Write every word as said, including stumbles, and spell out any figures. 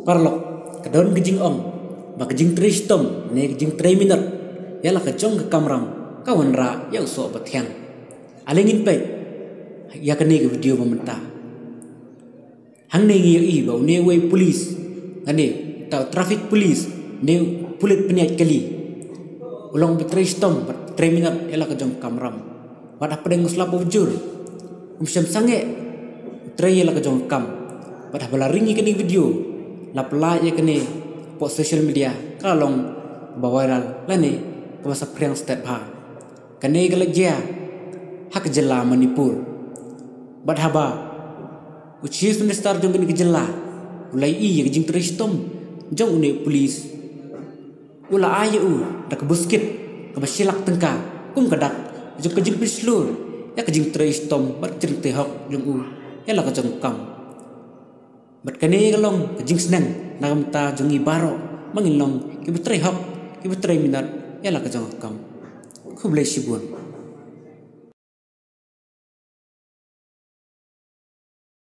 Paralok, ka don ka jingong ba ka jingtrei shitom ne ka jingtrei minot ïa la ka jong ka kamram ka wanrah ïa u soh ba thiang. Ale ngin peit ïa kane ka video ba mynta. Hangne ngi ïohi ba une uwei u police, hangne uta u traffic police ne u pulit pynïaid kali, u long ba trei shitom bad trei minot ïa la ka jong ka kamram. Bad hapdeng u slap ba bujur, um shym sangeh u trei ïa la ka jong ka kam. Bad haba la ring ïa kane ka video, la pyllait ïa kane hapoh social media, ka la long ba viral lane kaba saphriang stet bha. Kane ka la jia ha ka jylla Manipur. Bad haba u Chief Minister jong kane ka jylla u la ïohi ïa ka jingtrei shitom jong une u police, u la ai ïa u da ka buskit kaba shi lak tyngka kum ka dak jong ka jingpynshlur ïa ka jingtrei shitom bad jingtrei hok jong u ïa la ka jong ka kam. Bad kane ka long ka jingsneng na ka bynta jong ngi baroh ba ngin long kiba trei hok, kiba trei minot ïa la ka jong ka kam. Khublei shibun.